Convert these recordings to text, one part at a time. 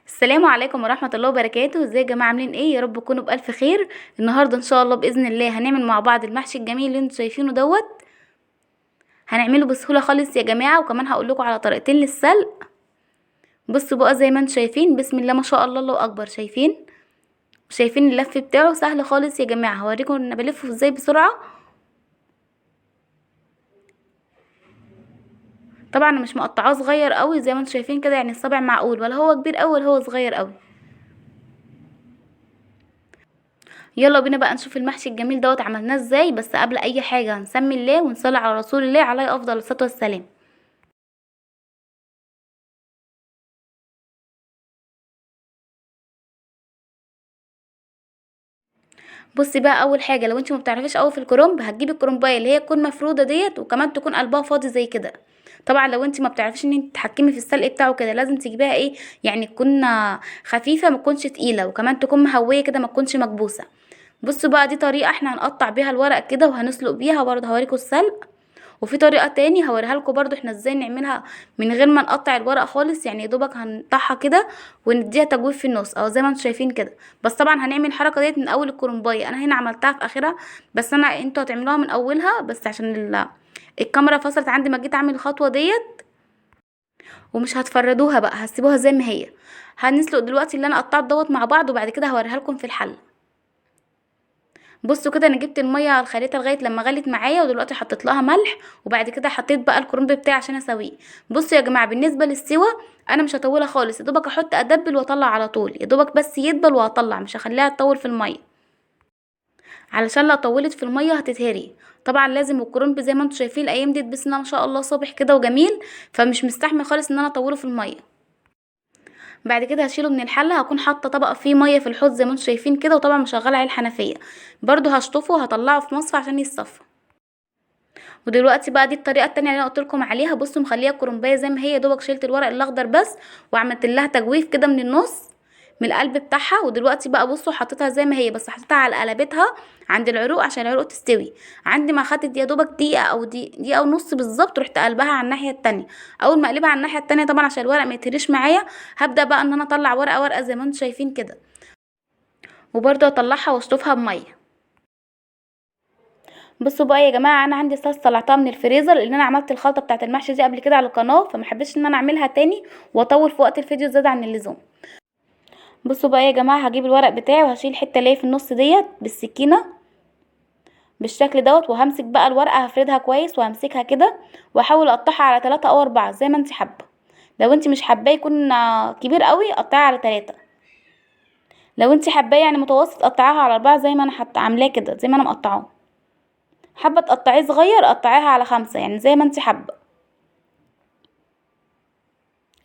السلام عليكم ورحمة الله وبركاته. ازاي يا جماعة، عاملين ايه؟ يا رب تكونوا بألف خير. النهاردة ان شاء الله بإذن الله هنعمل مع بعض المحشي الجميل اللي انتوا شايفينه دوت. هنعمله بسهولة خالص يا جماعة، وكمان هقول لكم على طريقتين للسلق. بصوا بقى زي ما انتوا شايفين، بسم الله ما شاء الله، الله اكبر. شايفين اللف بتاعه سهل خالص يا جماعة. هوريكم انا بلفه ازاي بسرعة. طبعا انا مش مقطعاه صغير قوي زي ما انتوا شايفين كده، يعني الصابع معقول، ولا هو كبير قوي ولا هو صغير قوي. يلا بينا بقى نشوف المحشي الجميل دوت عملناه ازاي. بس قبل اي حاجة هنسمي الله ونصلي على رسول الله عليه افضل الصلاة والسلام. بصي بقى، اول حاجة لو انت ما بتعرفيش قوي في الكرنب، هتجيبي الكرنبايه اللي هي تكون مفروده ديت، وكمان تكون قلبها فاضي زي كده. طبعا لو انت ما بتعرفيش ان انت تتحكمي في السلق بتاعه كده، لازم تجيبيها ايه يعني تكون خفيفة، ما تكونش تقيلة، وكمان تكون مهويه كده، ما تكونش مكبوسه. بصوا بقى، دي طريقه احنا هنقطع بيها الورق كده وهنسلق بيها برضه، هوريكم السلق. وفي طريقه تاني هوريها لكم برضه احنا ازاي نعملها من غير ما نقطع الورق خالص، يعني يا دوبك هنقطعها كده ونديها تجويف في النص او زي ما انتم شايفين كده. بس طبعا هنعمل الحركة ديت من اول الكرنبايه، انا هنا عملتها في اخرها، بس انا انتوا هتعملوها من اولها، بس عشان الكاميرا فصلت عندي ما جيت اعمل الخطوة ديت. ومش هتفردوها بقى، هسيبوها زي ما هي. هنسلق دلوقتي اللي انا قطعته دوت مع بعض، وبعد كده هوريها لكم في الحلة. بصوا كده، انا جبت المية على الخريطة لغاية لما غلت معايا، ودلوقتي حطيت لها ملح، وبعد كده حطيت بقى الكرنب بتاعي عشان اسويه. بصوا يا جماعة، بالنسبة للسوا انا مش هطولها خالص، يا دوبك احط ادبل واطلع على طول، يا دوبك بس يدبل وهطلع، مش هخليها تطول في المية، علشان لو طولت في المية هتتهري. طبعا لازم الكرنب زي ما انتم شايفين الايام دي بسم الله ما شاء الله صابح كده وجميل، فمش مستحمل خالص ان انا اطوله في المية. بعد كده هشيله من الحلة، هكون حاطه طبق فيه مية في الحوض زي ما انتم شايفين كده، وطبعا مشغله عليه الحنفية برده، هشطفه وهطلعه في مصفى عشان يتصفى. ودلوقتي بقى دي الطريقة التانية اللي انا قلت لكم عليها. بصوا، مخليها الكرنبايه زي ما هي، دوبك شلت الورق الاخضر بس وعملت لها تجويف كده من النص من القلب بتاعها. ودلوقتي بقى بصوا حطيتها زي ما هي، بس حطيتها على قلبتها عند العروق عشان العروق تستوي. عندي ما خدت يا دوبك دقيقة او دقيقة ونص بالظبط، رحت قلبها على الناحية التانية. اول ما اقلبها على الناحية التانية طبعا عشان الورق ما يتهريش معايا، هبدا بقى ان انا اطلع ورقة ورقة زي ما انتم شايفين كده، وبرده اطلعها واشطفها بميه. بصوا بقى يا جماعة، انا عندي صلصه طلعتها من الفريزر، لان انا عملت الخلطة بتاعه المحشي دي قبل كده على القناة، فما حبيتش ان انا اعملها تاني واطول في وقت الفيديو زيادة عن اللزوم. بصوا بقى يا جماعة، هجيب الورق بتاعي وهشيل الحتة اللي هي في النص ديت بالسكينة بالشكل دوت، وهمسك بقى الورقة هفردها كويس وهمسكها كده، واحاول اقطعها على 3 او 4 زي ما انت حابة. لو انت مش حباه يكون كبير قوي قطعيها على 3، لو انت حباه يعني متوسط قطعيها على 4 زي ما انا عاملاه كده، زي ما انا مقطعاه. حابة تقطعيه صغير قطعيها على 5، يعني زي ما انت حابة.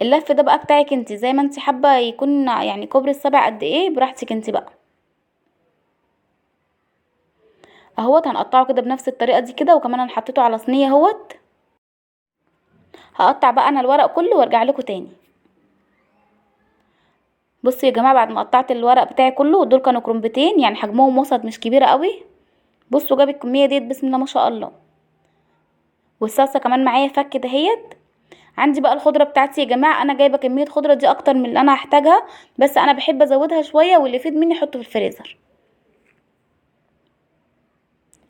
اللف ده بقى بتاعك انت، زي ما انت حابة يكون يعني كوبري السبع قد ايه براحتك انت بقى. اهوت هنقطعه كده بنفس الطريقة دي كده، وكمان انا حطيته على صينية اهوت. هقطع بقى انا الورق كله وارجع لكم تاني. بصوا يا جماعة، بعد ما قطعت الورق بتاعي كله، دول كانوا كرنبتين يعني حجمهم وسط مش كبيرة قوي. بصوا جاب الكمية ديت بسم الله ما شاء الله. والصلصه كمان معايا فك دهيت. عندي بقى الخضرة بتاعتي يا جماعة، انا جايبه كمية خضرة دي اكتر من اللي انا هحتاجها، بس انا بحب ازودها شوية، واللي يفيد مني احطه في الفريزر.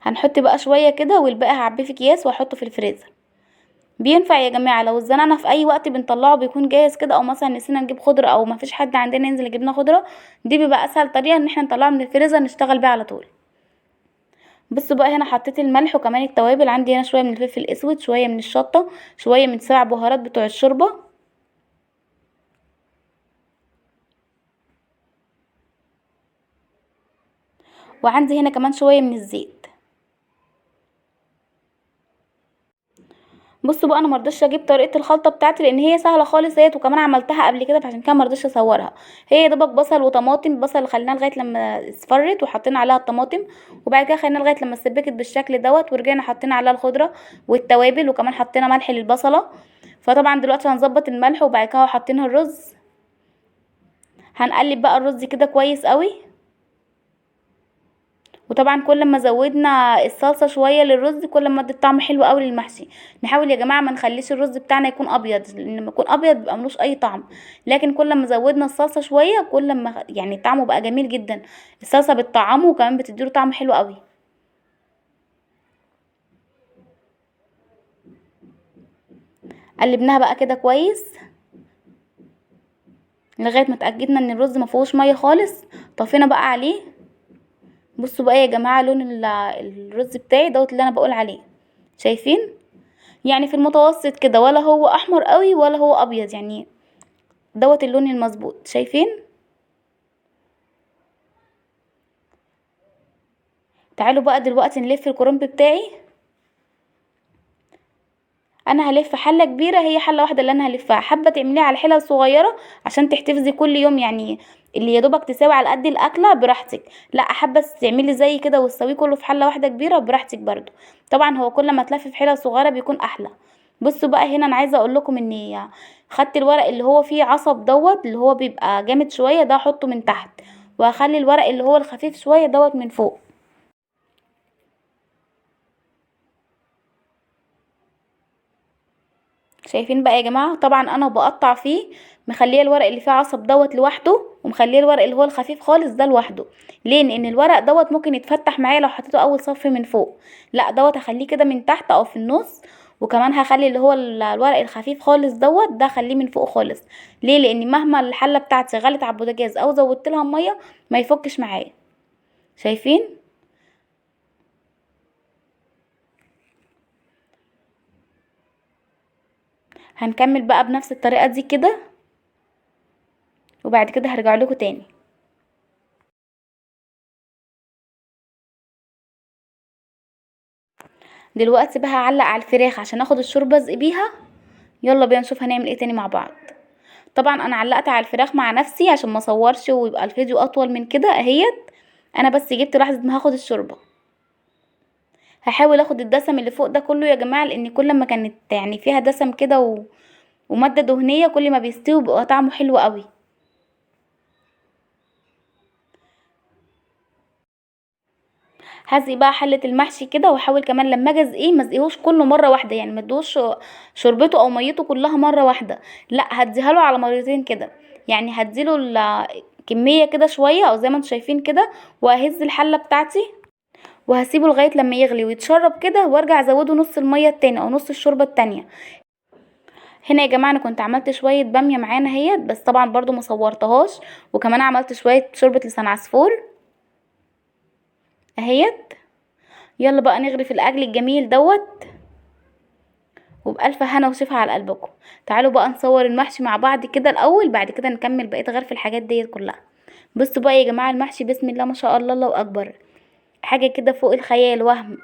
هنحط بقى شوية كده، والباقي هعبيه في اكياس واحطه في الفريزر. بينفع يا جماعة لو اتزنقنا في اي وقت بنطلعه بيكون جاهز كده، او مثلا نسينا نجيب خضرة او ما فيش حد عندنا ينزل يجيب لنا خضرة، دي بيبقى اسهل طريقه ان احنا نطلعه من الفريزر نشتغل بيه على طول. بصوا بقى، هنا حطيت الملح وكمان التوابل. عندي هنا شوية من الفلفل الاسود، شوية من الشطه، شوية من 7 بهارات بتوع الشوربة، وعندي هنا كمان شوية من الزيت. بصوا بقى، انا مرضتش اجيب طريقه الخلطة بتاعتي لان هي سهلة خالص اهيت، وكمان عملتها قبل كده فعشان كده مرضتش اصورها. هي يا دوبك بصل وطماطم، بصل خليناه لغاية لما اصفرت وحطينا عليها الطماطم، وبعد كده خليناه لغاية لما اتسبكت بالشكل دوت، ورجعنا حطينا عليها الخضرة والتوابل، وكمان حطينا ملح للبصله. فطبعا دلوقتي هنظبط الملح، وبعد كده حاطين الرز. هنقلب بقى الرز كده كويس قوي، وطبعا كل ما زودنا الصلصه شوية للرز كل ما ادت طعم حلو قوي للمحشي. نحاول يا جماعة ما نخليش الرز بتاعنا يكون ابيض، لان لما يكون ابيض بيبقى ملوش اي طعم، لكن كل ما زودنا الصلصه شوية كل ما يعني طعمه بقى جميل جدا. الصلصه بتطعمه وكمان بتديله طعم حلو قوي. قلبناها بقى كده كويس لغاية ما اتاكدنا ان الرز ما فيهوش مية خالص. طفينا بقى عليه. بصوا بقى يا جماعة لون الرز بتاعي دوت اللي انا بقول عليه، شايفين؟ يعني في المتوسط كده، ولا هو احمر قوي ولا هو ابيض، يعني دوت اللون المظبوط. شايفين؟ تعالوا بقى دلوقتي نلف الكرنب بتاعي. انا هلف حله كبيرة، هي حله واحدة اللي انا هلفها. حابة تعمليها على حله صغيرة عشان تحتفظي كل يوم، يعني اللي يا دوبك تساوي على قد الاكلة براحتك. لا حابة تعملي زي كده وتسويه كله في حله واحدة كبيرة براحتك برضو. طبعا هو كل ما تلف في حله صغيرة بيكون احلى. بصوا بقى هنا انا عايزه اقول لكم اني خدت الورق اللي هو فيه عصب دوت اللي هو بيبقى جامد شوية ده احطه من تحت، وهخلي الورق اللي هو الخفيف شوية دوت من فوق. شايفين بقى يا جماعة؟ طبعا انا بقطع فيه مخليه الورق اللي فيه عصب دوت لوحده، ومخليه الورق اللي هو الخفيف خالص ده لوحده. ليه؟ لان الورق دوت ممكن يتفتح معايا لو حطيته اول صف من فوق. لا دوت هخليه كده من تحت او في النص، وكمان هخلي اللي هو الورق الخفيف خالص دوت ده خليه من فوق خالص. ليه؟ لان مهما الحلة بتاعتي غلت على البوتاجاز او زودت لها مية ما يفكش معايا. شايفين؟ هنكمل بقى بنفس الطريقة دي كده، وبعد كده هرجع لكم تاني. دلوقتي بقى هعلق على الفراخ عشان اخد الشوربة ازقي بيها. يلا بينا نشوف هنعمل ايه تاني مع بعض. طبعا انا علقت على الفراخ مع نفسي عشان ما اصورش ويبقى الفيديو اطول من كده اهيت. انا بس جبت لحظة ما هاخد الشوربة. هحاول اخد الدسم اللي فوق ده كله يا جماعة، لان كل ما كانت يعني فيها دسم كده ومادة دهنية كل ما بيستوي بيبقى طعمه حلو قوي. هزقي بقى حله المحشي كده، واحاول كمان لما اجي ازقيه ما ازقيهوش كله مرة واحدة، يعني ما ادوش شربته او ميته كلها مرة واحدة، لا هديها له على مرتين كده، يعني هديله الكمية كده شوية او زي ما انتم شايفين كده، وههز الحلة بتاعتي وهسيبه لغاية لما يغلي ويتشرب كده، وارجع ازوده نص المية التانية او نص الشوربة التانية. هنا يا جماعة انا كنت عملت شوية باميه معانا اهيت، بس طبعا برضو ما صورتهاش، وكمان عملت شوية شوربة لسان عصفور اهيت. يلا بقى نغرف الاكل الجميل دوت، وبألف هنا وشفا على قلبكم. تعالوا بقى نصور المحشي مع بعض كده الاول، بعد كده نكمل بقية غرف الحاجات ديت كلها. بصوا بقى يا جماعة المحشي بسم الله ما شاء الله الله اكبر، حاجة كده فوق الخيال وهم.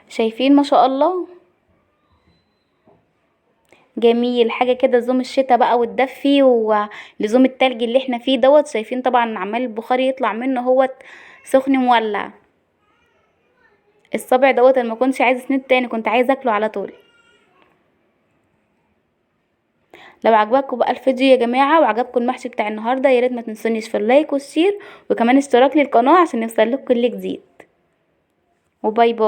شايفين ما شاء الله جميل، حاجة كده لزوم الشتا بقى والدفي ولزوم التلج اللي احنا فيه دوت. شايفين طبعا عمال البخار يطلع منه هو سخن مولع. الصابع دوت انا ما كنتش عايز اسند تاني، كنت عايز اكله على طول. لو عجبكم بقى الفيديو يا جماعة وعجبكم المحشي بتاع النهارده، يا ريت ما تنسونيش في ال like وال share، وكمان اشتراك للقناة عشان يوصل لكم كل جديد. و bye bye.